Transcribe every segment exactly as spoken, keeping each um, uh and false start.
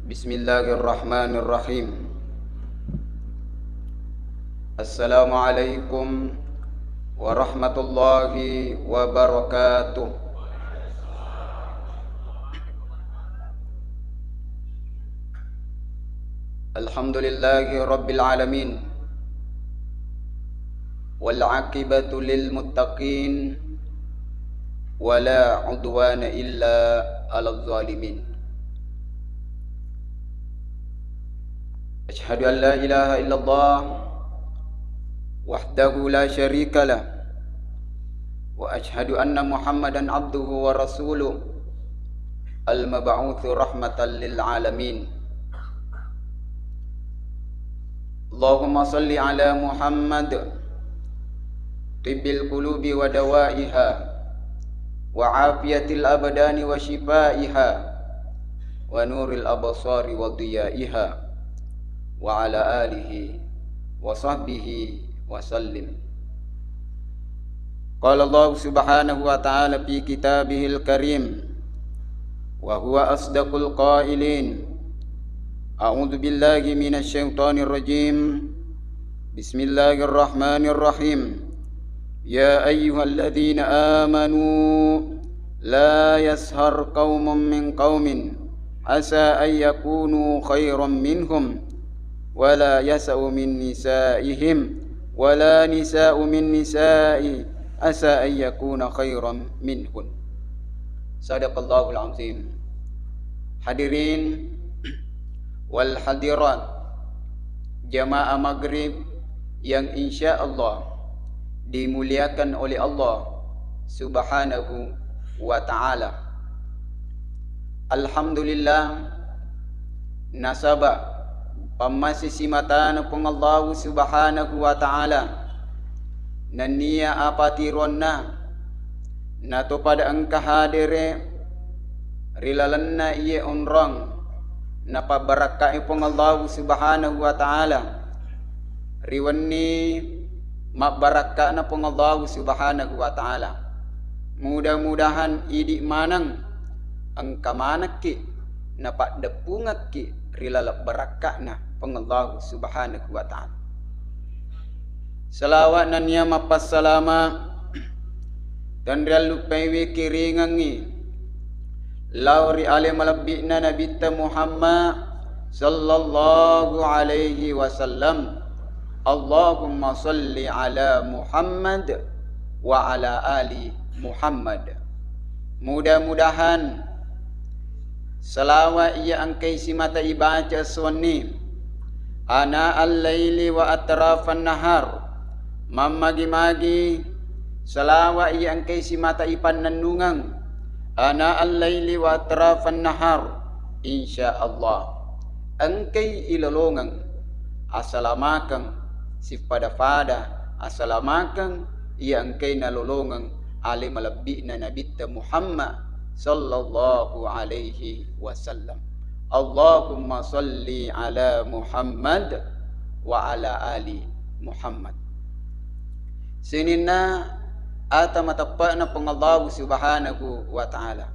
Bismillahirrahmanirrahim. Assalamualaikum warahmatullahi wabarakatuh. Alhamdulillahi rabbil alamin. Wal aqibatu lil muttaqin. Wala udwana illa alal zalimin. Asyhadu an la ilaha illallah wahdahu la syarika lah. Wa asyhadu anna Muhammadan abduhu wa rasuluh. Al-mab'utsu rahmatan lil alamin. Allahumma salli ala Muhammad, tibbil qulubi wa dawaiha, wa afiyatil abdani wa syifaiha, wa nuril absari wa diyaiha, wa ala alihi wa sahbihi wa sallim. Qala Allahu subhanahu wa ta'ala fi kitabihil karim, wa huwa asdaqul qailin. A'udzu billahi minasy syaithanir rajim. Bismillahirrahmanirrahim. Ya ayyuhalladzina amanu la yaskhar qaumun min qaumin asa an yakunu khairan minhum, wala yasa'u min nisaihim, wala nisa'u min nisa'i asa an yakuna khairan minhun. Sadaqallahul azim. Hadirin wal hadirat, jamaah maghrib yang insya Allah dimuliakan oleh Allah Subhanahu wa Ta'ala. Alhamdulillah, nasaba pammase simatana Puang Allahu Subhanahu wa Ta'ala, nennia apatiroanna natopada engka hadere ri lalenna iye onrong napabbarakkai Puang Allahu Subhanahu wa Ta'ala. Ri wenni mabbarakka'na Puang Allahu Subhanahu wa Ta'ala. Mudah-mudahan idi maneng engka manekki napaddeppungekki ri laleng barakka'na Puang Allahu Subhanahu wa Ta'ala. Salawat nennia mappassalama tenrialluppaiwi kiringengngi lao ri ale malebbi'na Nabitta Muhammad sallallahu alaihi wasallam. Allahumma salli ala Muhammad wa ala ali Muhammad. Mudah-mudahan salawat iya engkai simata ibaca suwenni, ana al-laili wa atrafan nahar, mammagi-magi salawat iya engkai simata ipannennungeng, ana al-laili wa atrafan nahar, insya Allah engkai ilolongeng asalamakeng sippada-pada asalamakeng iya engkai nalolongeng ale malebbi'na Nabitta Muhammad sallallahu alaihi wasallam. Allahumma salli ala Muhammad wa ala ali Muhammad. Sininna ata mateppe'na Puang Allahu Subhanahu wa Ta'ala.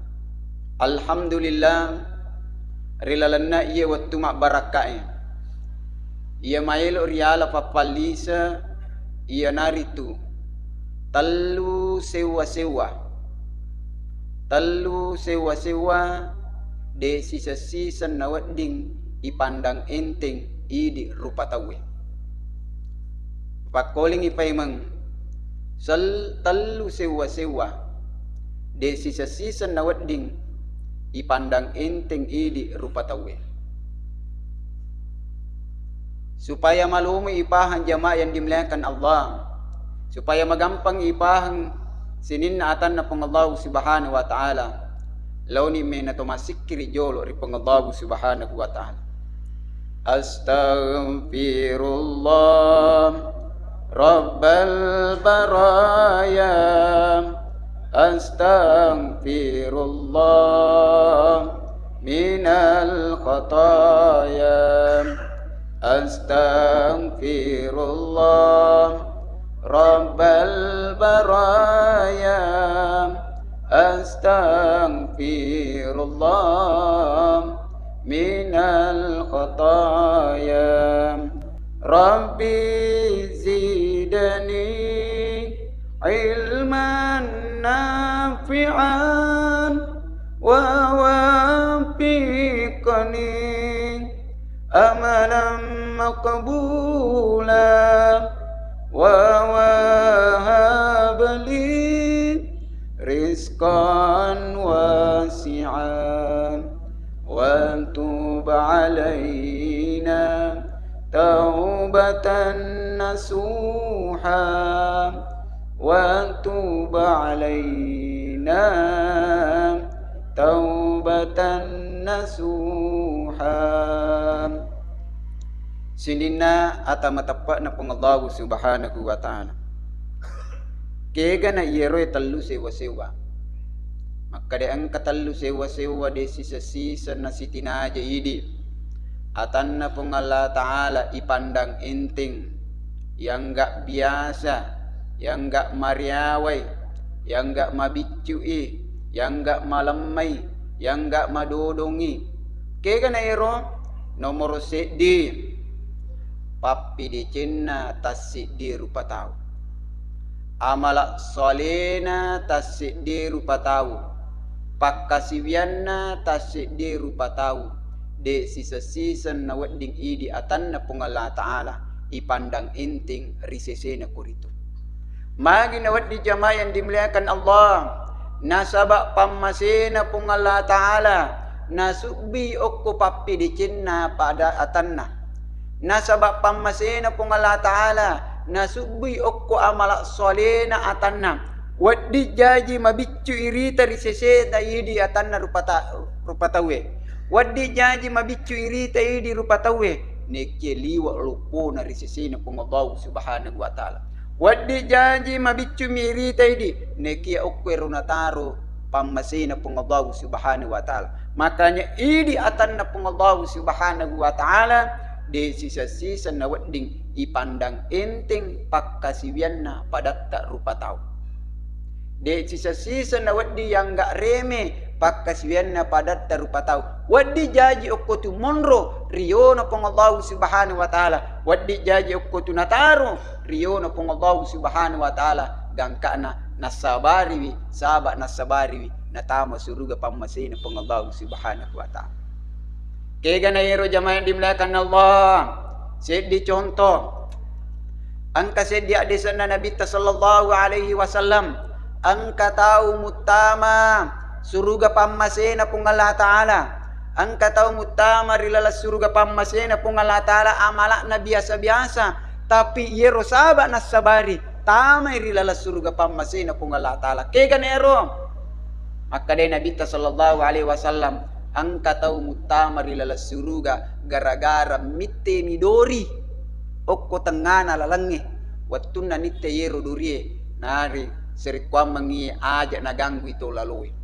Alhamdulillah, ri lalenna iye wettu mabbarakka'e, iya maelo riala pappallise, iyanaritu tellu sewwa-sewwa. Tellu sewwa-sewwa de siseng-siseng nawedding ipandang enteng idi rupa tauwe. Pakkolingi paimeng, sel-, tellu sewwa-sewwa de siseng-siseng nawedding ipandang enteng idi rupa tauwe. Supaya malomo ipahang jamaah yang dimuliakan Allah, supaya magampang ipahang sininna atanna Puang Allahu Subhanahu wa Ta'ala, laoni mena to massikkiri jolo ri Puang Allahu Subhanahu wa Ta'ala. Astaghfirullah rabbal baraya, astaghfirullah minal khataya, astaghfirullah rabbal baraya, astaghfirullah minal الخطايا. رب زدني علما نافعا ووفقني عملا مقبولا ووهب لي رزقا واسعا وتب علينا توبة نصوحا وتب علينا توبة نصوحا. Sininna ata mateppe'na Puang Allahu Subhanahu wa Ta'ala. Kegana iyeroe tellu sewwa-sewwa. Makkeda engka tellu sewwa-sewwa de siseng-siseng nasitinaja idi. Atanna Puang Allah Ta'ala ipandang enteng, yangga biasa, yangga mariawai, yangga mabiccui, yangga malemmai, yangga madodongi. Kegana ero? Nomoro seddi, pappidecenna tasseddi rupa tau. Amala solena tasseddi rupa tau. Pakkasiwianna tasseddi rupa tau. De siseng-siseng nawedding idi atanna Puang Allah Ta'ala ipandang enteng ri sesena koritu. Magi nawedding jamaah yang dimuliakan Allah, nasaba pammasena Puang Allah Ta'ala nasubbi okko pappidecenna pada atanna. Nasaba pammasena Puang Allah Ta'ala nasubbi okko amala solena atanna. Wedding jaji mabiccu irita ri seseta idi atanna rupa ta-, rupa tauwe. Wedding jaji mabiccu irita idi rupa tauwe. Nekia liwa loppona ri sesena Puang Allah Subhanahu wa Ta'ala. Wedding jaji mabiccu mi irita idi, nekia okko ero nataro pammasena Puang Allah Subhanahu wa Ta'ala. Makanya idi atanna Puang Allah Subhanahu wa Ta'ala, de siseng-siseng nawedding ipandang enteng pakkasiwianna padatta rupa tau. De siseng-siseng nawedding yangga reme pakkasiwianna padatta rupa tau. Wedding jaji okko tu monro riyona Puang Allah Subhanahu wa Ta'ala. Wedding jaji okko tu nataro riyona Puang Allah Subhanahu wa Ta'ala, gangkana nassabariwi, saba nassabariwi natama suruga pammasena Puang Allah Subhanahu wa Ta'ala. Kegana ero jamaah yang dimuliakan Allah, seddi contoh. Engka seddi haddese'na Nabitta sallallahu alaihi wasallam, engka tau muttama suruga pammasena Puang Allah Ta'ala. Engka tau muttama ri laleng suruga pammasena Puang Allah Ta'ala, amala'na biasa-biasa, tapi iyero saba nassabari tamai ri laleng suruga pammasena Puang Allah Ta'ala. Kegana ero? Makkedai Nabitta sallallahu alaihi wasallam, engka tau muttama ri laleng suruga gara-gara mitteni dori okko tengngana lalengnge, wettunna nitte yero dorie, nari serekkuammengngi aja naganggui to laloe.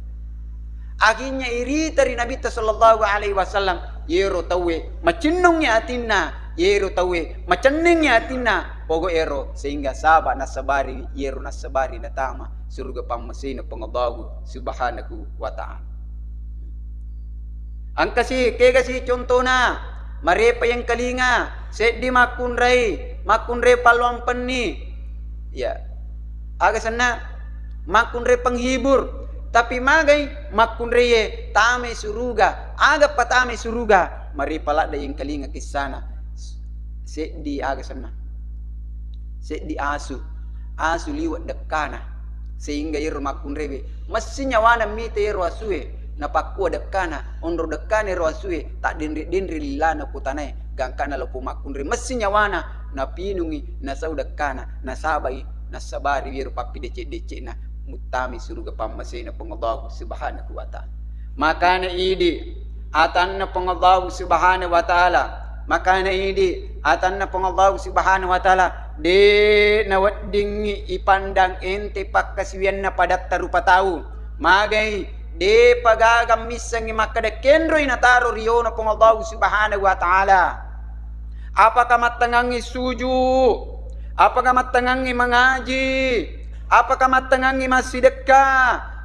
Akhirnya irita ri Nabitta sallallahu alaihi wasallam, yero tauwe macinnungngi atinna, yero tauwe macennengngi atinna, pogo ero, sehingga saba nassabari yero nassabari natama suruga pammasena Puang Allahu Subhanahu wa Ta'ala. Engkasi, kegasi contona, marepa yengkalinga, seddi makkunrai, makkunrai palloang penni. Ya. Aga senna? Makkunrai penghibur. Tapi magai makkunraie tamai suruga. Aga patamai suruga? Marepa ladde yengkalinga kissana. Seddi aga senna? Seddi asu. Asu liwe' dekkana. Sehingga iyaro makkunraiwe, messi nyawana mita iyaro asue, napakkua dekkana, onro dekkana iyaro asue, taddenre-denre lilana ko tanae, gangkana loppo makkunrai, messi nyawana, napinungi, nasau dekkana, nasabai, nassabari iyaro pappidecce-decce'na, muttami suruga pammasena Puang Allahu Subhanahu wa Ta'ala. Makana idi, atanna Puang Allahu Subhanahu wa Ta'ala, makana idi, atanna Puang Allahu Subhanahu wa Ta'ala, de naweddingngi ipandang ente pakkasiwianna padatta rupa tau. Magai, depa gaga missengngi makkeda kenroi nataro riyona Puang Allahu Subhanahu wa Ta'ala. Apakah mattengangngi suju? Apakah mattengangngi mangaji? Apakah mattengangngi massidekka?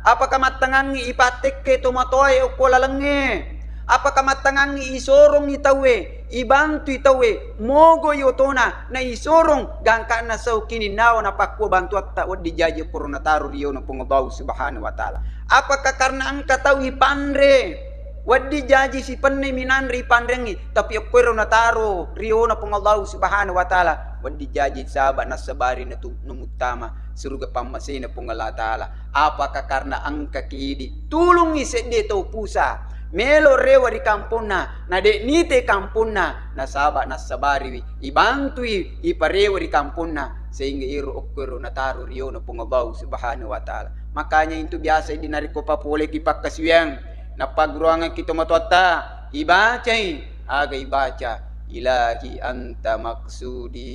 Apakah mattengangngi ipattekke tomatoae okko lalengnge? Apakah mattangangngi isorongngi tauwe, ibantui tauwe, mogoi otona, na isorong gangkanna sau kininnawa napakkua bantuatta, wedding jaji okkoro nataro riona Puang Allahu Subhanahu wa Ta'ala? Apakah karena engka tau ipanre, wedding jaji sipenne minanre ipanrengngi, tapi okkoiro nataro riona Puang Allahu Subhanahu wa Ta'ala, wedding jaji saba nassabari natu-, namuttama suruga pammasena Puang Allah Ta'ala? Apakah karena engkaki idi tulungngi seddie tau pusa, melo rewe ri kamponna, na de' nite kamponna, nasaba nassabariwi, ibantui, iparewe ri kamponna, sehingga iro okkoiro nataro riona Puang Allahu Subhanahu wa Ta'ala. Makanya itu biasa idi narekko papoleki pakkasiwiang, napagguruangekki tomatoatta, ibacai, aga ibaca, "Ilahi anta maksudi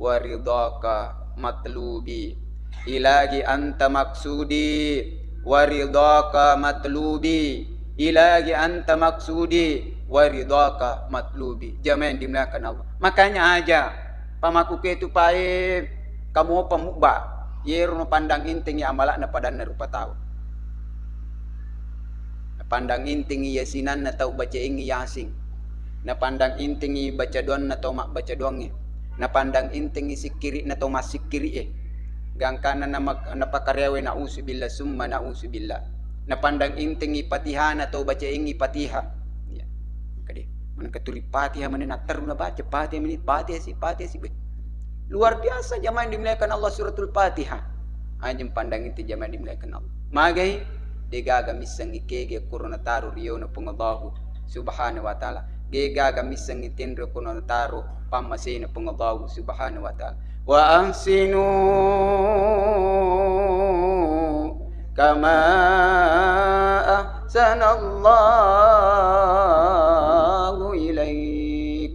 wa ridhaka matlubi. Ilahi anta maksudi wa ridhaka matlubi. Ilahi anta maksudi wa ridhaka matlubi." Jamaah yang dimuliakan Allah. Makanya aja pamakuke tu pae kamu pamubba. Yero no pandang entengi amalakna padanna rupa tau. Napandang entengi yasinanna tau bacaengngi Yasin. Napandang entengi baca doanna tau mabbaca doangnge. Napandang entengi sikkiri'na tau massikkiri'e. Gangkanna nama-, napakarewe, nauzubillah summa nauzubillah. Napandang entengi Fatihana tau bacaengngi Fatiha. Ya. Kade, maneng katuri Fatiha mani natteru nabaca Fatiha mani Fatiha si, Fatiha si. Beh. Luar biasa jamaah yang dimuliakan Allah suratul Fatihah. Aja pandang itu jamaah yang dimuliakan Allah. Magai, degaga missengi kege kuro nataro riona Puang Allahu Subhanahu wa Ta'ala. Degaga missengi tenro kuro nataro pammasena Puang Allahu Subhanahu wa Ta'ala. Wa ahsinu kama ahsanallahu ilaik.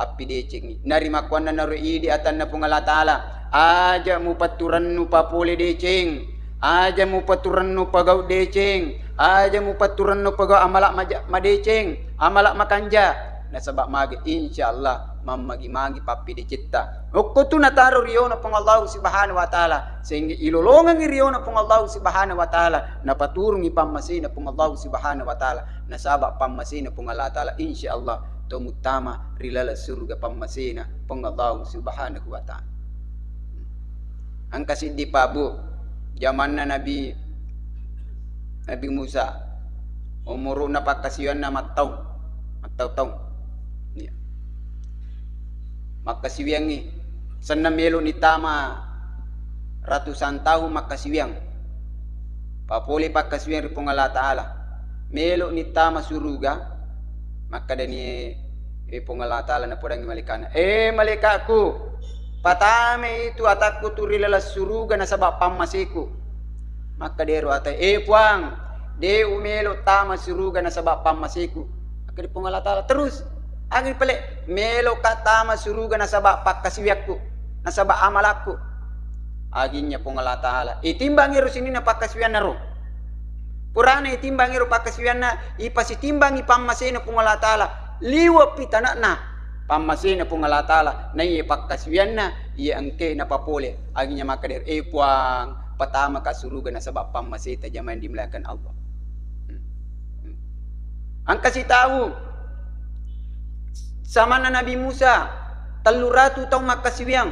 Appi decengngi. Narimakkuannanaro idi atanna Puang Allah Ta'ala. Aja mupatturennu papole deceng. Aja mupatturennu pagau deceng. Aja mupatturennu pagau amala maja-, madeceng. Amala makanja. Nasaba mage, insya Allah, mammagi-magi pappidecetta. Okko tu nataro riona Puang Allahu Subhanahu wa Ta'ala, sehingga ilolongengi riona Puang Allahu Subhanahu wa Ta'ala, napaturungi pammasena Puang Allahu Subhanahu wa Ta'ala. Nasaba pammasena Puang Allah Ta'ala, insya Allah, to muttama ri laleng suruga pammasena Puang Allahu Subhanahu wa Ta'ala. Engka siddi, Pak, Bu, jamanna Nabi, Nabi Musa, umuru'na pakkasiwianna mattaung, mattaung-taung. Iya. Makkasiwiangngi, senna melo'ni tama ratusan tahun makkasiwiang. Papole pakkasiwiang ri Puang Allah Ta'ala. Melo'ni tama suruga, makkedani, eh, Puang Allah Ta'ala napodangi malaika'na, "Eh, malaika'ku, patamai tu atakku tu ri laleng suruga nasaba pammaseku." Makkedero ata, "Eh, Puang, de umelo tama suruga nasaba pammaseku." Makkeda Puang Allah Ta'ala, "Terus, aga pale, meloka tama suruga nasaba pakkasiwiakku, nasaba amalakku?" Aginnya Puang Allah Ta'ala, "Itimbangi ro sininna pakkasiwianna ro." Purana itimbang ero pakkasiwianna, ipasitimbangi pammasena Puang Allah Ta'ala, liwe'pi tana'na pammasena Puang Allah Ta'ala, naiya pakkasiwianna, iya engke napapole. Aginya makkeda, "Eh Puang, patamaka suruga nasaba pammaseta." Jamaah yang dimuliakan Allah. Hmm. Hmm. Engka sitau samanna Nabi Musa, tellu ratu taung makkasiwiang.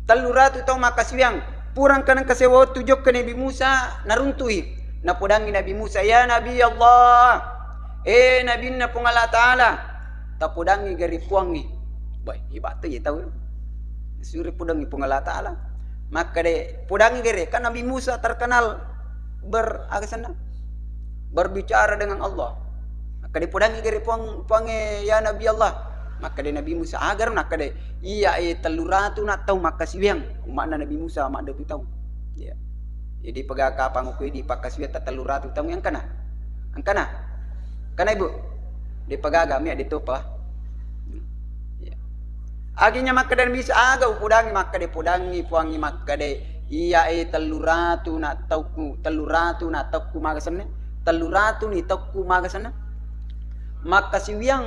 Tellu ratu taung makkasiwiang. Pura engka nengka sewa wettu jokka Nabi Musa, naruntui. Napodangi Nabi Musa, "Ya Nabi Allah, eh Nabinna Puang Allah Ta'ala, tapodangi gare Puangngi." Boy, hebat tu ya tau. Suri podangi Puang Allah Ta'ala. Makkeda, "Podangi gare." Kan Nabi Musa terkenal ber-, aga senna? Berbicara dengan Allah. Makkeda, "Podangi gare Puang, Puangnge, ya Nabi Allah." Makkeda Nabi Musa, "Aga ro?" Makkeda, "Iya, eh, tellu ratu na tau makkasiwiang." Umma'na Nabi Musa, madda tu tau. Ya. Jadi pega kapang uku di pakkasiwiang ta tellu ratu tau engkana. Engkana? Kana, Ibu? De pagaga mi ade topa. Ya. Aginya makkeda Nabi Musa, "Aga upodangi?" Makkeda, "Podangi Puangngi," makkeda, "Iya, eh, tellu ratu na taukku, tellu ratu na taukku maga senna? Tellu ratu ni taukku maga senna? Makkasiwiang,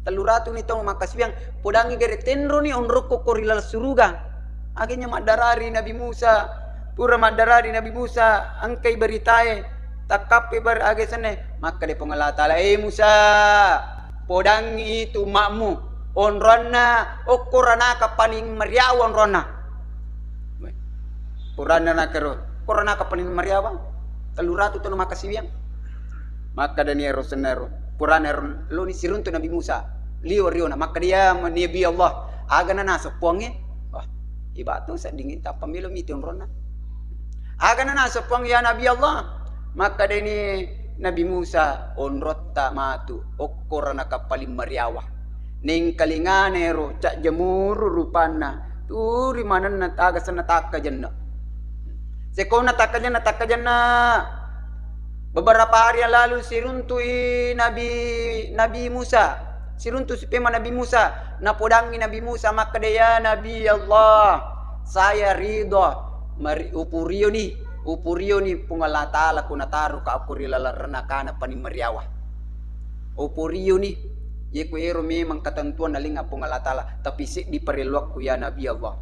tellu ratu ni tau makkasiwiang. Podangi gare tenro ni onrokko ko ri laleng suruga." Aginya maddarari Nabi Musa, pura maddarari Nabi Musa, engkai beritae, Takkappi bar-, aga senna, makkeda Puang Allah Taala, "Eh Musa, podangngi itu umma'mu, onronna okko ranaka paling mariawa onronna." Purana nakero, okko ranaka paling mariawa, tellu ratu tona makkasiwiang. Makkedani ero senna ero, purana ero loni siruntu Nabi Musa, liwa riona, makkeda, "Ya Nabi Allah, aga nanaseng Puangnge?" Wah, ibatu seddingngi tappa melo miti onronna. Aga nanaseng Puang, ya Nabi Allah? Makkedani Nabi Musa, "Onrotta matu okko ranaka paling mariawa." Nengkalingana ero cajjamuru rupanna, turi manenna taga senna takkajenna. Sekonna takkajenna, takkajenna. Beberapa hari yang lalu siruntui Nabi, Nabi Musa. Siruntu sipema Nabi Musa. Napodangngi Nabi Musa makkeda, "Ya Nabi Allah, saya ridho, mari upurioni, upurioni Puang Allah Taala ko nataruka okko ri laleng ranakana paling mariawa. Upurioni, yeko ero memang ketentuan nalinga Puang Allah Taala, tapi seddi parelluakku ya Nabi Allah.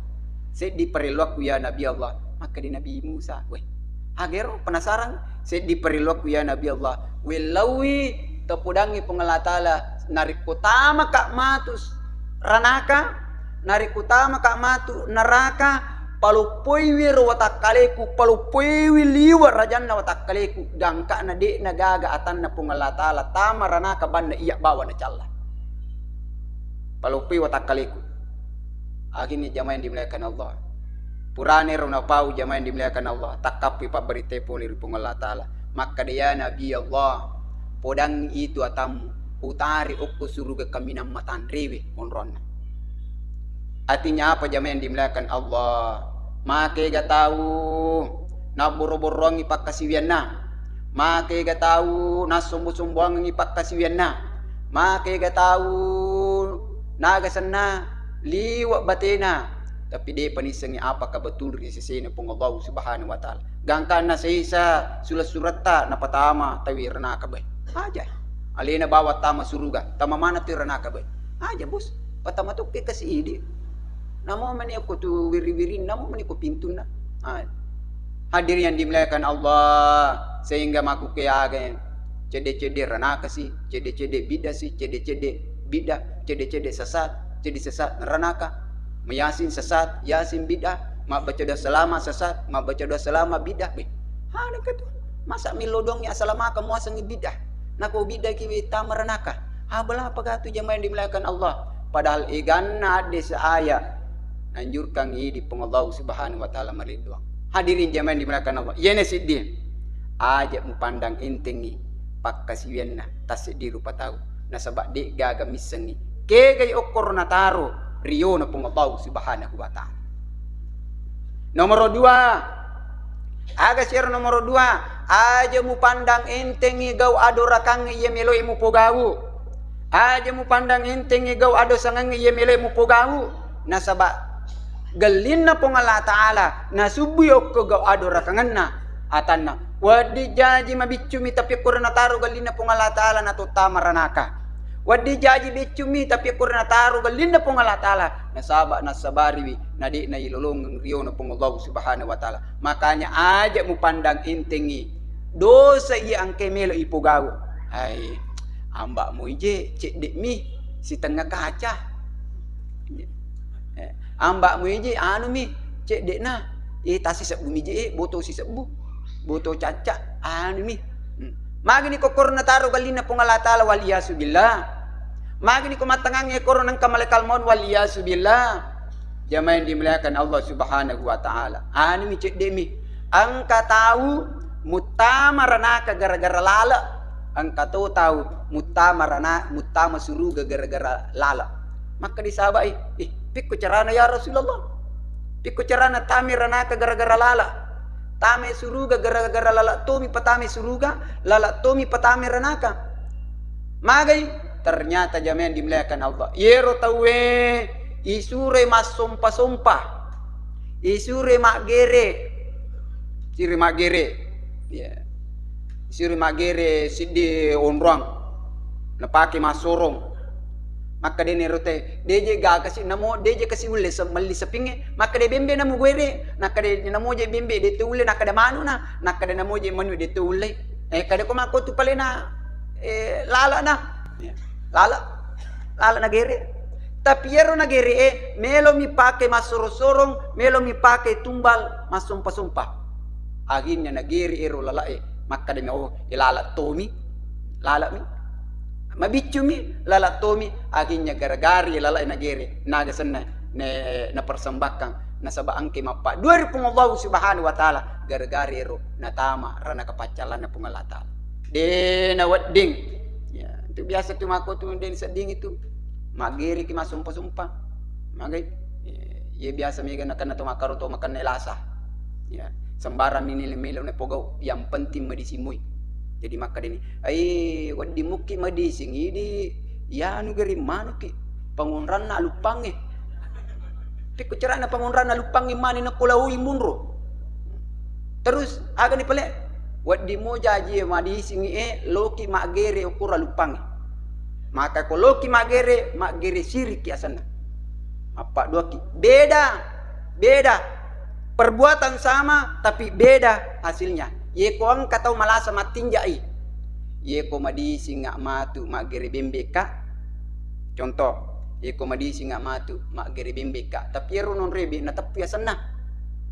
Seddi parelluakku ya Nabi Allah." Makkeda Nabi Musa, "Weh, agero penasaran?" "Seddi parelluakku ya Nabi Allah, wellaui tapodangngi Puang Allah Taala, narekko tamaka matu s-, ranaka, narekko tamaka matu neraka, paloppoiwi ero watakkaleku, paloppoiwi liwa rajanna watakkaleku, gangkana de'na gaga atanna Puang Allah Taala tama ranaka banna iya bawa nacalla. Paloppoi watakkaleku." Akhirnya jamaah yang dimuliakan Allah. Purana ero napau jamaah yang dimuliakan Allah, takkappi pabberita pole ri Puang Allah Taala. Makkeda, "Ya Nabi Allah, podangngi itu atammu, utari okko suruga kaminang matanrewe onronna." Artinya apa jamaah yang dimuliakan Allah? Makega tau nabboro-boroangngi pakkasiwianna. Makega tau nassombo-somboangengngi pakkasiwianna. Makega tau naga senna liwa batena, tapi de'pa nissengngi apa kebetul ri sesena Puang Allah Subhanahu wa Ta'ala. Gangkanna sesa sura-suratta napatama tauwe ranaka, be. Aja. Alena bawa tama suruga, tama mana tu ranaka, be. Aja, Bos. Patama tukke kasi idi. Namo mani ko tu wiri-wirinna, namo mani ko pintunna. Ah. Hadirin yang dimuliakan Allah, sehingga makkukeaga cedde-cedde ranaka si, cedde-cedde bid'ah si, cedde-cedde bid'ah, cedde-cedde sesat, cedde sesat ranaka. Yasin sesat, Yasin bid'ah, mabbaca doa selama sesat, mabbaca doa selama bid'ah. Beh, ada ke tu? Masa millo doang ya selama kamu asengi bid'ah? Nako bid'ah ki tama ranaka. Ah, bela apa gatu jamaah yang dimuliakan Allah? Padahal eganna hadis ayat nanjurkan idi Puang Allah Subhanahu wa Ta'ala maridduang. Hadirin jamaah yang dimuliakan Allah. Yene siddi. Aja mupandang entengi pakkasiwianna tasseddi rupa tau. Nasaba de gaga missengi kegai okkoro nataro riona Puang Allah Subhanahu wa Ta'ala. Nomoro dua, aga siaro nomoro dua, aja mupandang entengi gau adorakangnge iya meloe mupogau. Aja mupandang entengi gau adosangengnge iya meloe mupogau. Nasaba gellinna Puang Allah Ta'ala nasubbui okko gau adorakangenna atanna. Wedding jaji mabiccumi, tapi okko nataro gellinna Puang Allah Ta'ala natottama ranaka. Wedding jaji biccumi, tapi okko nataro gellinna Puang Allah Ta'ala, nasaba nassabariwi, na de'na ilolongeng riona Puang Allah Subhanahu wa Ta'ala. Makanya aja mupandang entengi dosa iya engka melo ipogau. Hai, amba'mu ije cedde mi sitengnga kaca. Eh, amba'mu ije anu mi cedde na, eh, tasi sebbu mi je, eh, boto si sebbu, boto cacca, anu mi. Hmm. Magini ko korona taro gallinna Puang Allah Ta'ala, wal iyasu billah. Magini ko mattangangnge koro nengka malaikat maut, wal iyasu billah. Jamaah yang dimuliakan Allah Subhanahu wa Ta'ala. Anu mi cedde mi. Engka tau muttama ranaka gara-gara lale. Engka to tau muttama rana-, muttama suruga gara-gara lale. Makkeda sahabai, "Ih, pikko carana ya Rasulullah? Pikko carana tame ranaka gara-gara lale? Tame suruga gara-gara lale tomi patame suruga, lale tomi patame ranaka." Magai? Ternyata jamaah yang dimuliakan Allah, yero tauwe isuroi massompa-sompa, isuroi maggere, siri maggere, ya. Siri maggere siddi onroang, napake massorong. Makkeda nero te, "Deje gaga si namo, deje kasi ulle se-, melli sepingnge." Makkeda, "Bembe namo guere." Nakkeda, "Namo je bembe de to ulle." Nakkeda, "Manu na." Nakkeda, "Namo je manu de to ulle." Eh, kada ko makko tu palena, eh, lala na. Ya. Lala. Lala na gere. Tapi iyaro na gere e, melo mi pake massorong-sorong, melo mi pake tumbal, massompa-sompa. Akhirnya na gere ero lala e, makkada mi, "Oh, e lala tomi, lala mi." Mabiccu mi, lala tomi, akhirnya gara-gara e lala e na gere, naga senna ne, na persembahkan, nasaba engke mappaddua ri Puang Allahu Subhanahu wa Ta'ala, gara-gara ero natama ranaka paccallanna Puang Allah Ta'ala. De na wedding. Ya, itu biasa tu makko tu de sedding itu. Maggereki massompa-sompa. Magai. Iya biasa mega nakenna to makkaro to makenna lasa. Ya, sembarang ni nilai melo na pogau, yang penting madising moi. Jadi makkadani, "Ai, wedding mukki madising idi, yanu gari manuki pangonranna aluppangnge." Pikku carana pangonranna aluppangnge mani nakko laoi munro. Terus, aga ni pale? Wedding mo jaji e madising e, loki maggere okko aluppangnge. Maka ko loki maggere, maggere sirikki asenna. Mappadduaki. Beda, beda. Perbuatan sama, tapi beda hasilnya. Ye ko engka tau malasa mattinjai. Ye ko madisinga matu maggere bembeka. Contoh, ye ko madisinga matu maggere bembeka. Tapi ero nonrebe nateppu asenna.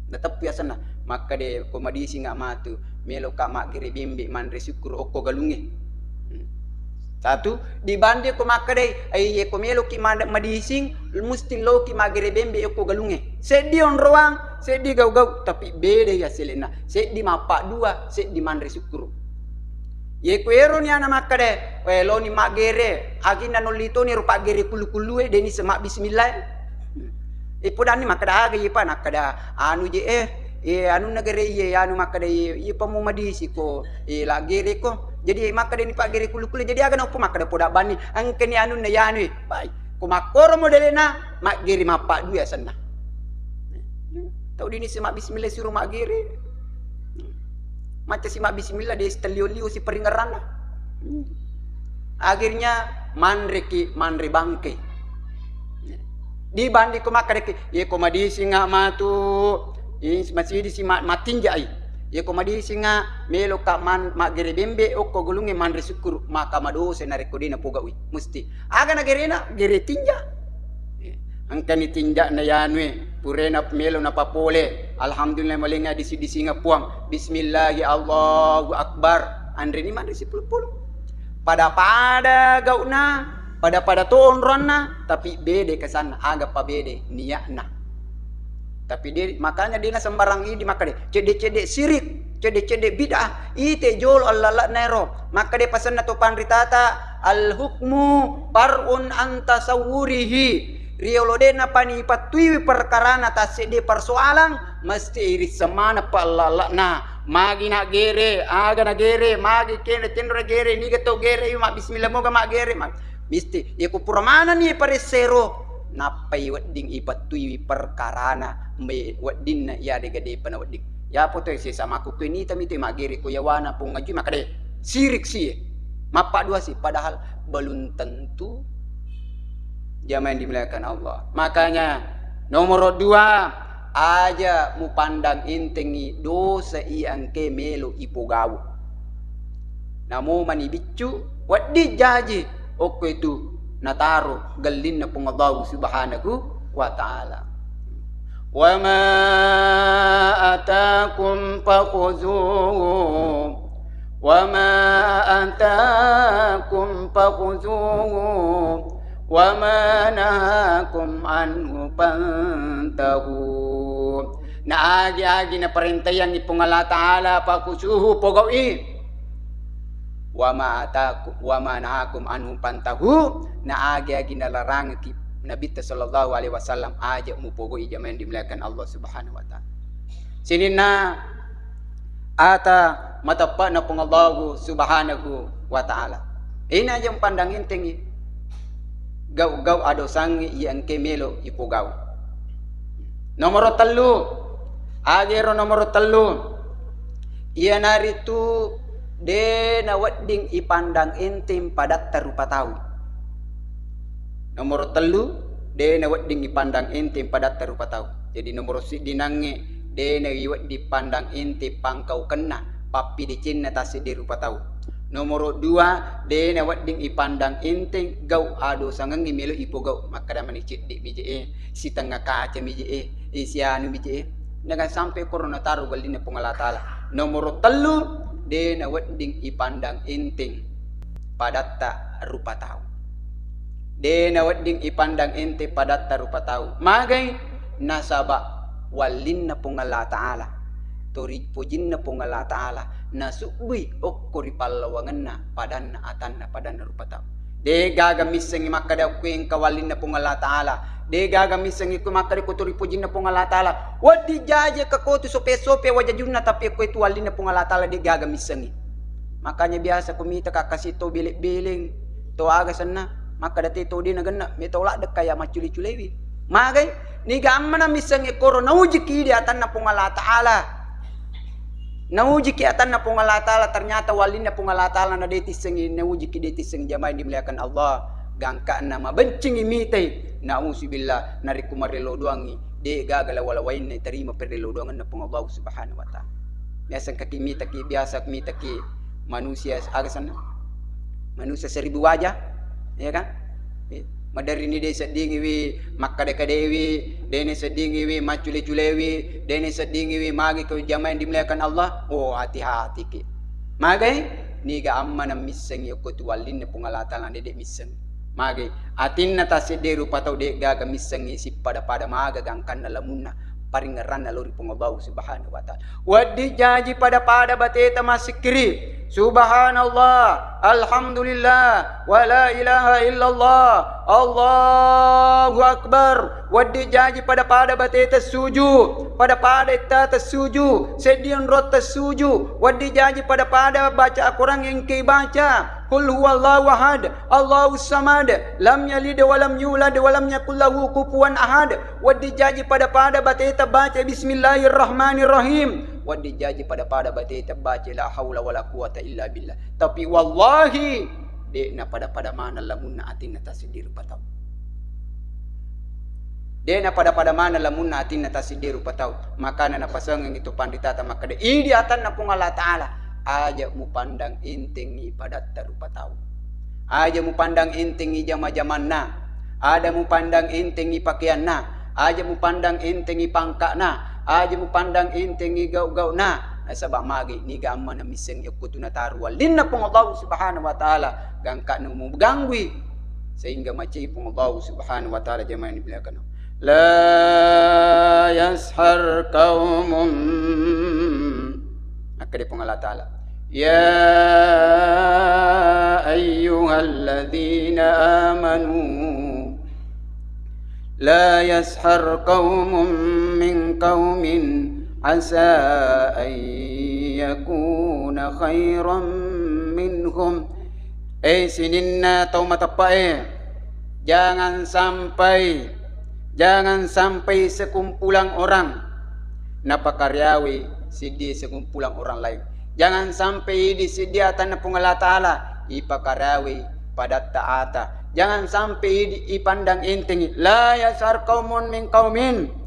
Nateppu asenna. Makkade ko madisinga matu, meloka maggere bembe manre sukkuru okko galungnge. Hmm. Satu, dibanding ko makkadai, ai, ye ko meloki mad-, madising, musti loki maggere bembe okko galungnge. Seddi onroang, seddi gau-gau, tapi beda ya selena. Seddi mappaddua, seddi manre sukkuru. Ye ko ero ni ana makkada, "Eh, loni maggere, aginna nolli toni ro paggere kullu-kullue, deni sema bismillah." Eh, podanni makkada aga iye pa, nakkada anu je, eh, eh, anunna gere iye, anu makkada iye, iye pa mu madisi ko, eh, la gere ko. Jadi makkada ni paggere kullu-kullue, jadi aga na uppo makkada poda banni, engkani anunna yanu, eh. Bai, ko makkoro modelena, maggere mappaddua asenna. Tau dini sema bismillah suro maggere. Macca si mabbismillah, de' sitellio-lio si paringerranna. Akhirnya manreki, manre bangke. Dibanding ko makkadaki, ye ko madisinga matu, i, masidi si ma-, matinjai. Ye ko madisinga meloka man-, maggere bembe okko gulungnge manre sukkuru, maka madosa narekko de' napogaui. Musti. Aga na gerena? Gere tinja. Engkani tinja'na yanue, purena melo napapole. Alhamdulillah, malenga disi-disinga Puang. Bismillahi Allahu Akbar. Anreni manre sipulung-pulung. Pada-pada gau'na, pada-pada to onroanna, tapi bede kesanna, aga pa bede niatna. Tapi de', makanya de' na sembarang idi makkade, cedde-cedde sirik, cedde-cedde bid'ah, ite jolo allale'na ero. Makkade pasenna to panritata, "Al-hukmu far'un an tasawwurihi." Riolo de' napani ipattuiwi perkarana tasseddi persoalan, mesti irisseng maneng pa allale'na. Magi na gere, aga na gere, magi kene tenro gere, niga to gere, mabbismillah moga maggere, ma-, misti. Iya ko pura manenni paressero, nappai wedding ipattuiwi perkarana, me-, weddinna iya de' gaga de'pa na wedding. Yapo to sesa makkukkue nita mite maggere ko yawana pong ajui makkade sirik sie. Mappaddua si, padahal belum tentu. Jamaah yang dimuliakan Allah. Makanya nomor dua, aja mupandang entengi dosa iya engke melo ipogau. Namo mani biccu, wedding jaji, okko itu nataro gellinna Puang Allahu Subhanahu wa Ta'ala. Wa ma atakum fakhuzuhu, wa ma atakum fakhuzuhu, wa ma nahakum anhu fantahu. Na agi-agi naparentaiyangngi Puang Allah Ta'ala, fakhuzuhu, pogau'i. Wa ma ataku-, wa ma nahakum anhu fantahu, na agi-agi nalarangekki Nabitta sallallahu alaihi wasallam, aja mupogau'i, jamaah yang dimuliakan Allah Subhanahu wa Ta'ala. Sininna ata mateppa'na Puang Allahu Subhanahu wa Ta'ala. Ina aja mpandang entengi gau-gau adosangnge iya engke melo ipogau. Nomoro tellu, agero nomoro tellu, iyanaritu de' nawedding ipandang enteng padatta rupa tau. Nomoro tellu, de' nawedding ipandang enteng padatta rupa tau. Jadi nomoro siddinangnge, de' nawedding pandang enteng pangkaukenna, pappidecenna tasseddi rupa tau. Nomoro dua, de nawedding ipandang enteng gau adosangengngi melo ipogau, makkeda mani cedde mi je e, sitengnga kaca mi je e, e, sianu mi je e. Jangan sampai koro nataro gallinna Puang Allah Ta'ala. Nomoro tellu, de nawedding ipandang enteng padatta rupa tau. De nawedding ipandang enteng padatta rupa tau. Magai? Nasaba wallinna Puang Allah Ta'ala, tori pojinna Puang Allah Ta'ala, nasubbui okko ri pallawangenna padanna atanna, padanna rupa tau. De gaga missengngi makkeda okko engka wallinna Puang Allah Ta'ala. De gaga missengngi ko makkeda ko tori pojinna Puang Allah Ta'ala. Wedding jaji ka kotu sope-sope wajajunna, tapi okko itu wallinna Puang Allah Ta'ala de gaga missengngi. Makanya biasa ku mita ka kasi to beleng-beleng, to aga senna, makkeda te to de nagenna, me to ladde kaya maccule-culewi. Magai? Niga ammana missengngi koro naujiki di atanna Puang Allah Ta'ala. Naujiki atanna Puang Allah Ta'ala, ternyata wallinna Puang Allah Ta'ala na de tissengngi, naujiki de tissengngi, jamaah yang dimuliakan Allah. Gangkana mabencingi mitai, nauzubillah, narekko marello doangngi, de gaga lawa-lawainna terima perello doangenna Puang Allah Subhanahu wa Ta'ala. Biasa engkaki mitaki, biasa mitaki manusia aga senna? Manusia seribu wajah, ya kan? Eh, maderrini de seddingiwi makkada-kadaewi, de ni seddingiwi maccule-culewi, de ni seddingiwi magi ko jamaah yang dimuliakan Allah. Oh, hati-hati ki. Magai? Niga ammana missengngi okko tu wallinna Puang Allah Ta'ala, de de misseng. Magai? Atinna tassedde rupa tau de gaga missengngi sippada-pada maga gangkanna lamunna paringngeranna lao ri Puang Allah Subhanahu wa Ta'ala. Wedding jaji pada-pada bateta massikkiri, Subhanallah, Alhamdulillah, wa la ilaha illallah, Allahu Akbar. Wedding jaji pada-pada bateta suju, pada-pada ittata suju, seddi onrottasuju. Wedding jaji pada-pada baca Al-Quran engkai baca, Qul huwallahu ahad, Allahus samad, lam yalid wa lam yulad wa lam yakul lahu kufuwan ahad. Wedding jaji pada-pada bateta baca Bismillahirrahmanirrahim. Wedding jaji pada-pada bateta baca La haula wala quwata illa billah. Tapi wallahi, de na pada-pada maneng lamunna atinna tasseddi rupa tau. De na pada-pada maneng lamunna atinna tasseddi rupa tau. Makana napasengengngi tu panritata makkeda, idi atanna Puang Allah Ta'ala, aja mupandang entengngi padatta rupa tau. Aja mupandang entengngi jama-jamanna. Aja mupandang entengngi pakeanna. Aja mupandang entengngi pangka'na. Aja mupandang entengngi gau-gauna. Nasaba magi niga ammana missengngi okko tu nataro wallinna Puang Allah Subhanahu wa Ta'ala, gangkana muganggui sehingga macai Puang Allah Subhanahu wa Ta'ala, jamaah yang dimuliakan. La yaskhar qaumun. Makkeda Puang Allah Ta'ala, ya ayyuhalladzina amanu, la yaskhar qaumun min qaumin asa an yakuna khairan minhum. Eh, sininna tau mateppa e, jangan sampai, jangan sampai sekumpulan orang napakariawi siddi sekumpulan orang lain. Jangan sampai idi siddi atanna Puang Allah Ta'ala ipakariawi padatta ata. Jangan sampai idi ipandang entengngi. La yaskhar qaumun min qaumin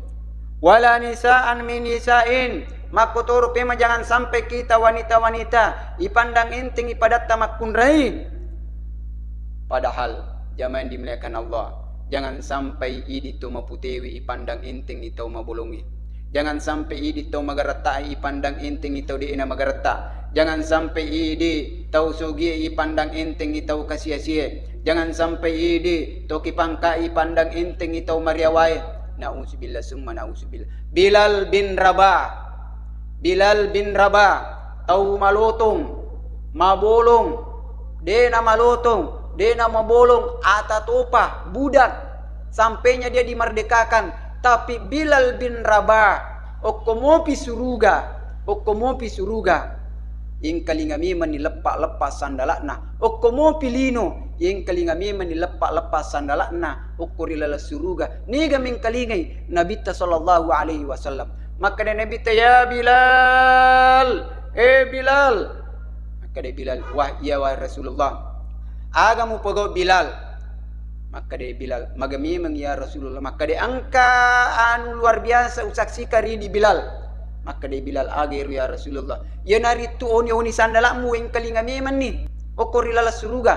wala nisaan min nisain. Makkotoro pema jangan sampai kita wanita-wanita ipandang entengngi padatta makkunrai. Padahal jamaah yang dimuliakan Allah, jangan sampai idi to maputewi ipandang entengngi tau mabolongngi. Jangan sampai idi tau magaretta ipandang entengngi tau de'na magaretta. Jangan sampai idi tau sugie ipandang entengngi tau kasiasie. Jangan sampai idi to kipangka ipandang entengngi tau mariawae. Nauzubillah summa nauzubillah. Bilal bin Rabah. Bilal bin Rabah, tau malotong, mabolong, de'na malotong, de'na mabolong, ata topa, budak, sampainya dia dimerdekakan. Tapi Bilal bin Rabah, okko mopi suruga, okko mopi suruga. Engkalinga memenni leppa-leppa sandala'na. Okko mopi lino, engkalinga memenni leppa-leppa sandala'na okko ri laleng suruga. Niga mengkalingai? Nabitta sallallahu alaihi wasallam. Makkeda Nabitta, "Ya Bilal, eh Bilal." Makkeda Bilal, "Wah, iya wah Rasulullah." "Aga mupogau Bilal?" Makkeda Bilal, "Maga memeng ya Rasulullah." Makkeda, "Engka anu luar biasa usaksikan ridi Bilal." Makkeda Bilal, "Aga ero ya Rasulullah?" "Iyanaritu oni-oni sandala'mu wengkalinga memenni okko ri laleng suruga."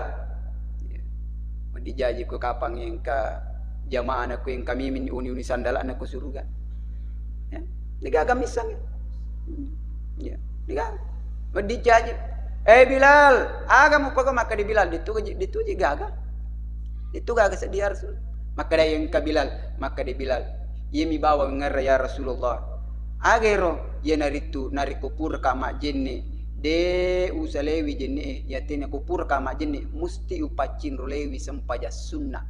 Wedding jaji ko kapang engka jamaana ko engka memenni oni-oni sandala'na ko suruga. Ya, degaga misseng. Ya, degaga. Wedding jaji, "Eh Bilal, aga mupogau?" Makkeda Bilal, "Detu gaji, detu ji gaga. Detu gaga seddi ya Rasul." Makkeda engka Bilal, makkeda Bilal, "Iyami bawang ngerra ya Rasulullah." Aga ero? Iyanaritu narekko puraka majjenne, de usalewi jenne'e, yatena ko puraka majjenne, musti upaccinrolewi sempajang sunna.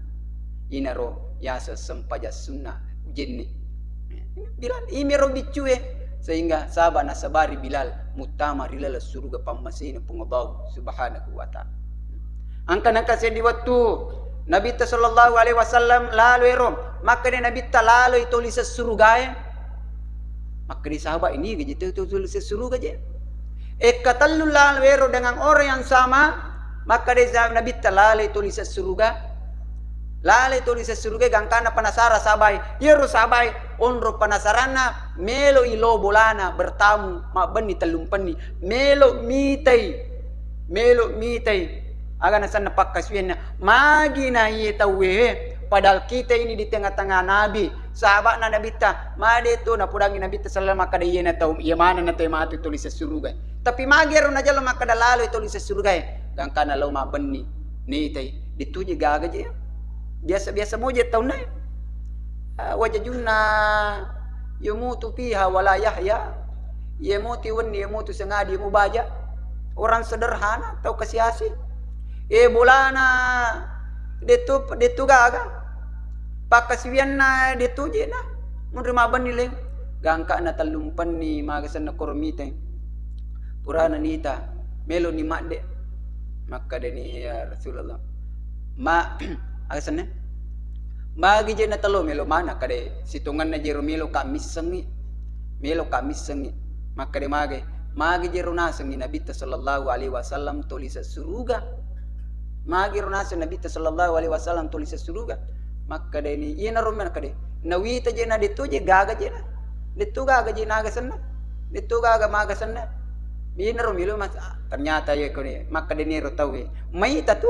Inaro yaseng sempajang sunna jenne. Bilal, imiro biccue, sehingga saba nasabari Bilal muttama ri laleng suruga pammasena Puang Allahu Subhanahu wa Ta'ala. Engka nengka seddi wettu Nabitta sallallahu alaihi wasallam lalo ero, makkeda Nabitta, "Laloi toli sessurugae." Makkeda sahabat, "Ini gaji tu, tu, toli sessuruga je." Ekka tellu lalo ero dengan orang yang sama, makkeda sa-, Nabitta, "Laloi toli sessuruga." Laloi toli sessuruga, gangkana penasaran sahabat. Iyaro sahabat onro penasaranna, melo ilo bolana bertamu, mabbenni tellumpenni. Melo mitai, melo mitai. Aga nasenna pakkasiwianna, magi na iye tauwe, padahal kita ini di tengah-tengah Nabi, sahabatna Nabitta, made tu napodangi Nabitta sallallahu alaihi wasallam makkeda iyena tau, iya manenna tau matu toli sessuruga. Tapi magi ero najalo makkeda laloi toli sessurugae, gangkana lao mabbenni, nitai, dituje gaga je. Biasa-biasa moje taunna. Ah, wajajunna yamutu fiha wala yahya. Iya mutu wenni, iya mutu sengadi, iya mubaja. Orang sederhana, tau kasiasi. Eh, bolana detu, detu gaga. Pakkasiwianna detu jena. Munri mabenni leng. Gangkana tellumpenni, maga senna koro miteng. Purana nita, melo ni madde. Makkedani, "Ya Rasulullah, ma," aga senna? "Magi je natelo melo mana?" Kade sitongenna jero melo ka missengi. Melo ka missengi. Makkede mage, magi jero nasengi Nabitta sallallahu alaihi wasallam toli sessuruga. Magi ro naseng Nabitta sallallahu alaihi wasallam toli sessuruga. Makkedani, iyanaro mena kade. Nawita je na detto je gaga je na. Detto gaga je naga senna. Detto gaga maga senna. Iyanaro melo mas-, ah, ternyata ya kone, makkedani ro tauwe. Maita tu,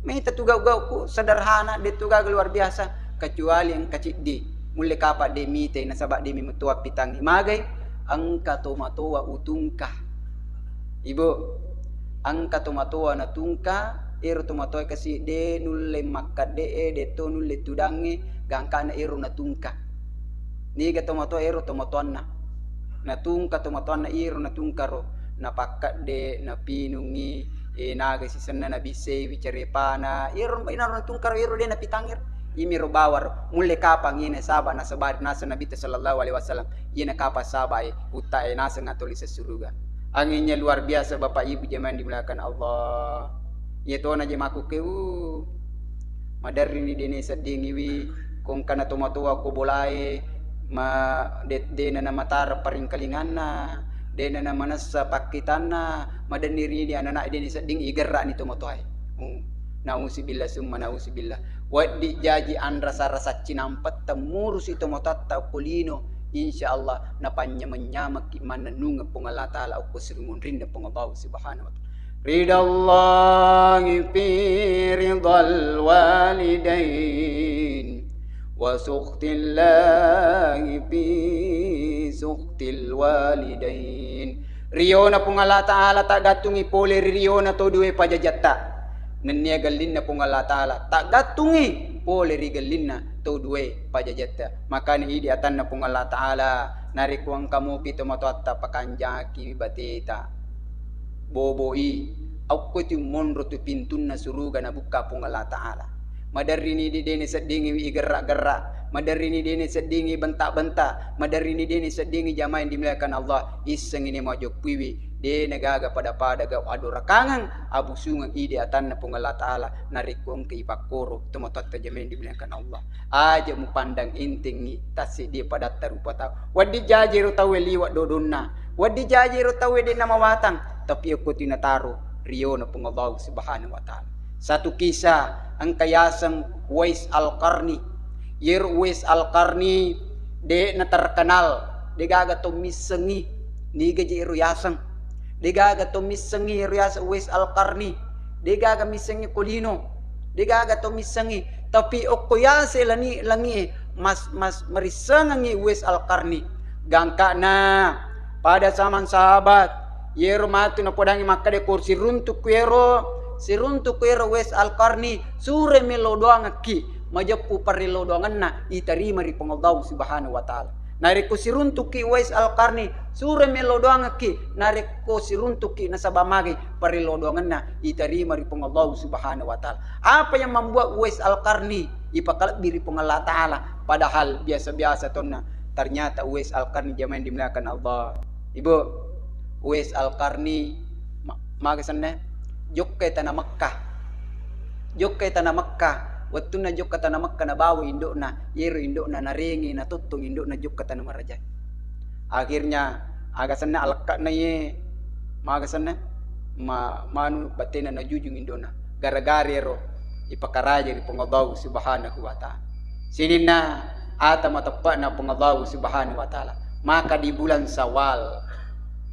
maita tu gau-gauku sederhana, detto gaga luar biasa, kecuali engka ciddi. Mulle kapa de mitai nasaba de mi metua pitangi. Magai, engka tomatoa utungka. Ibu, engka tomatoa natungka, ero tomatoa kasi de nulle makkedde e, detto nulle tudangnge, gangkana ero natungka. Niga tomatoa ero tomatoanna. Natungka tomatoanna iro natungkaro, napakkedde, napinungi, e, naga sisenna nabissei wicarepana, iro, inaro natungkaro iro de napitangir. Imiro bawaro, mulle kapang ina saba nasabari naseng Nabitta sallallahu alaihi wasallam, ina kapang sabai, uttae naseng atau lise suruga. Anginnya luar biasa Bapak Ibu jemaah yang dimuliakan Allah. Iya tona jemaahku keu. Maderrini dene seddingiwi, ko engkana tomatoa ko bolae, ma-, de-, dena namatara paringkalinganna, dena namanessa pakkitanna, madenni rini anana dene sedding igerrani tomatoae. Hmm. Nauzubillah summa nauzubillah. Weddi jaji anrasa-rasa cinampetta murusi tomatoatta okko lino, insya Allah napanynyameng-nyamekki mannennungeng Puang Allah Ta'ala okko sirungunrinna Puang Allah Subhanahu wa Ta'ala. Ridallahi fi ridal walidain, wa sukhtillahi fi sukhtil walidain. Riona Puang Allah Ta'ala taggattungi pole ri riona to due pajajatta. Nennia gellinna Puang Allah Ta'ala taggattungi pole ri gellinna to due pajajatta. Makana idi atanna Puang Allah Ta'ala, narekko engka mopi tomatoatta pakanjaki bateta. Boboi, okko tu monro tu pintunna suruga nabukka Puang Allah Ta'ala. Maderrini di dene seddingi igerra-gerra, maderrini dene seddingi benta-benta, maderrini dene seddingi jamaah yang dimuliakan Allah, issengi ne majoppiwi, dene gaga pada-pada gau adorakangeng, abusungeng ide atanna Puang Allah Ta'ala, narekko engka ipakkoro, tomatoatta jamaah yang dimuliakan Allah. Aja mupandang entengngi tasseddi padatta rupa tau. Wedding jaji ro tauwe liwa dodonna. Wedding jaji ro tauwe de'na mawatang. Tapi okko tinataro riona Puang Allah Subhanahu wa Ta'ala. Satu kisah engka yaseng Uwais Al-Qarni. Yero Uwais Al-Qarni de'na terkenal. Degaga to missengngi niga je ero yaseng. Degaga to missengngi ero yaseng Uwais Al-Qarni. Degaga missengngi ko lino. Degaga to missengngi. Tapi okko yase lani langie mas, mas marissengengngi Uwais Al-Qarni. Gangkana pada zaman sahabat, yero matu napodangi makkeda ko siruntuk kuero, siruntuk kuero Uwais Al-Qarni, sure melo doangekki majeppu parello doangenna itarima ri Puang Allahu Subhanahu wa Ta'ala. Narekko siruntukki Uwais Al-Qarni, sure melo doangekki, narekko siruntukki nasaba magi parello doangenna itarima ri Puang Allahu Subhanahu wa Ta'ala. Apa yang membuat Uwais Al-Qarni ipakalebbi ri Puang Allah Ta'ala, padahal biasa-biasa tonna? Ternyata Uwais Al-Qarni jamaah yang dimuliakan Allah. Ibu, Uwais Al-Qarni ma-, maga senna? Jokkai tana Mekkah. Jokkai tana Mekkah. Wettunna jokka tana Mekkah nabawa indo'na, yero indo'na narengi, natottong indo'na jokka tana maraja. Akhirnya aga senna alekka'na ye, maga senna? Ma-, manu battena najujung indo'na. Gara-gara ero ipakaraja ri Puang Allahu Subhanahu wa Ta'ala. Sininna ata mateppa'na Puang Allahu Subhanahu wa Ta'ala. Maka di bulan Syawal,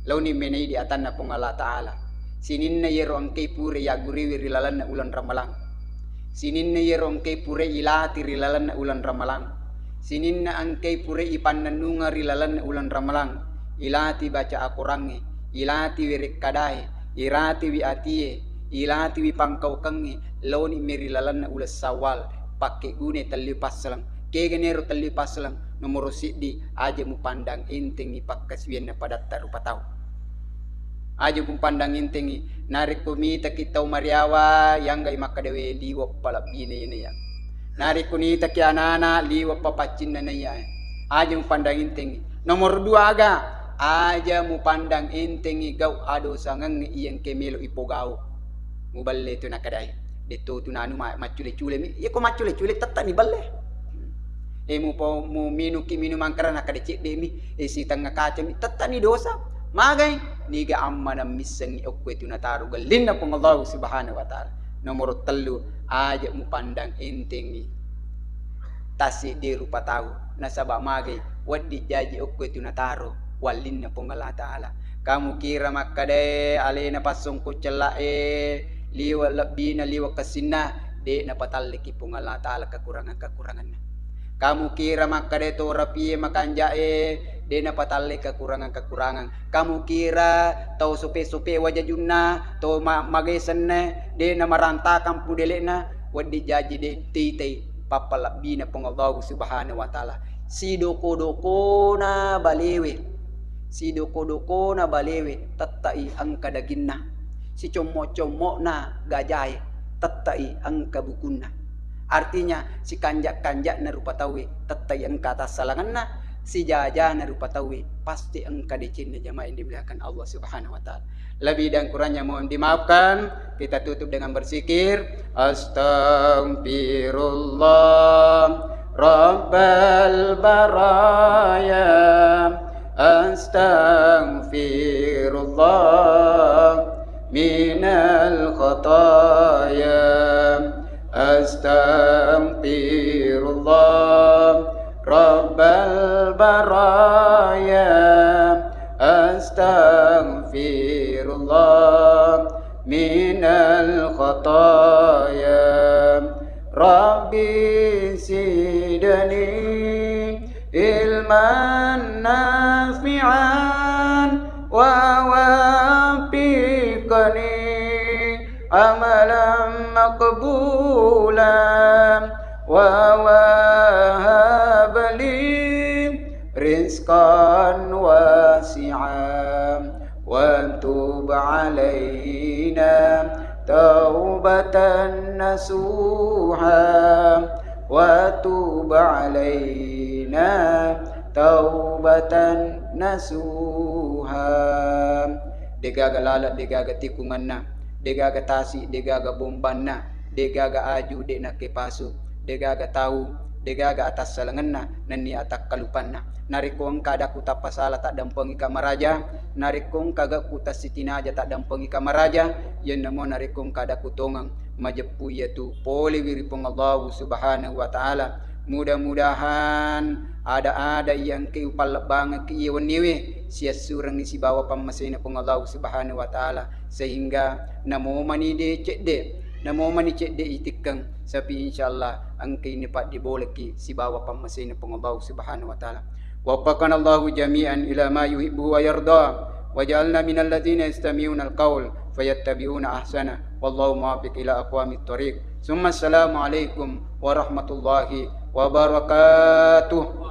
laoni menai di atanna Puang Allah Ta'ala. Sininna yero engkai pura yagguriwi ri lalenna uleng Ramalang. Sininna yero engkai pura ilati ri lalenna uleng Ramalang. Sininna engkai pura ipannennungeng ri lalenna uleng Ramalang. Ilati baca akorangnge, ilati werekkadae, ilatiwi atie, ilatiwi pangkaukengnge, laoni meri lalenna uleng Syawal, pakkegune tellu passeleng. Kegani ero tellu passeleng? Nomoro siddi, aja mupandang entengngi pakkasiwianna padatta rupa tau. Aja mupandang entengngi, narekko mitaki tau mariawa, yanggai makkeda we liwe' palebbina iyana iya. Narekko nitaki anana, liwe' papaccinna naiya. Aja mupandang entengngi. Nomor dua aga, aja mupandang entengngi gau' adosangengnge iya engka melo ipogau. Muballe tu nakkadai. Detto tu nanu ma-, maccule-cule mi. Iya ko maccule-cule tetta ni balle. E mupo-, muminuki minumang kera nakkada cedde mi, e sitengnga kaca mi, tetta ni dosa. Magai? Niga ammanang missengngi okko e tu nataro gellinna Puang Allahu Subhanahu wa Ta'ala. Nomoro tellu, aja mupandang entengngi tassiddi rupa tau, nasaba magai? Wedding jaji okko e tu nataro wallinna Puang Allah Ta'ala. Kamu kira makkedae alena passongko cella'e liwe' lebbina, liwe' kessinna, de' napatalleki Puang Allah Ta'ala kekurangan-kekuranganna. Kamu kira makkeda to rapie makanja'e, de' napatalle kekurangan-kekurangan. Kamu kira tau sope-sope wajajunna, to ma-, magesenne, de' namarantakang pudele'na, wedding jaji de' teitai pappalebbina Puang Allahu Subhanahu wa Ta'ala. Sidoko-dokona balewe, sidoko-dokona balewe, tette'i engka daginna. Sicommo'-commo'na gajae, tette'i engka bukunna. Artinya, sikanja'-kanja'na rupa tauwe, tette'i engka tassalangenna, sijajana rupa tauwe, pasti engka decenna, jamaah yang dimuliakan Allah Subhanahu wa Ta'ala. Lebih dan kurangnya mohon dimaafkan. Kita tutup dengan berzikir. Astaghfirullah Rabbal baraya. Astaghfirullah minal khataya. Astaghfirullah Rabbal baraya. Astaghfirullah minal khataya. Rabbi zidni ilman nafi'an wa waffiqni amalan maqbulan wa wahab li rizqan wasi'an wa tub alaina taubatan nasuha wa tub alaina taubatan nasuha. Degaga laleng, degaga tikunganna, degaga tasi, degaga bombanna, degaga aju, de' nakkepasu, degaga tau, degaga atassalengenna nennia atakkalupanna. Narekko engka adakku tappasala, taddampengika maraja. Narekko engka gakku tassitinaja, taddampengika maraja. Yennamo narekko engka adakku tongeng majeppu, iyatu polewi ri Puang Allahu Subhanahu wa Ta'ala. Mudah-mudahan ada-ada iya engkai upallebbangekki iya wenniwe siassurengngi sibawa pammasena Puang Allahu Subhanahu wa Ta'ala, sehingga namomani de cedde, namomani cedde itikkeng, sapi insyaallah engkai nipaddibolekki sibawa pammasena Puang Allahu Subhanahu wa Ta'ala. Waffaqanallahu jami'an ila ma yuhibbu wa yarda, waj'alna minal ladzina yastami'unal qaul fayattabi'una ahsana. Wallahu muwaffiq ila aqwamit thariq. Summa assalamu alaikum warahmatullahi wabarakatuh.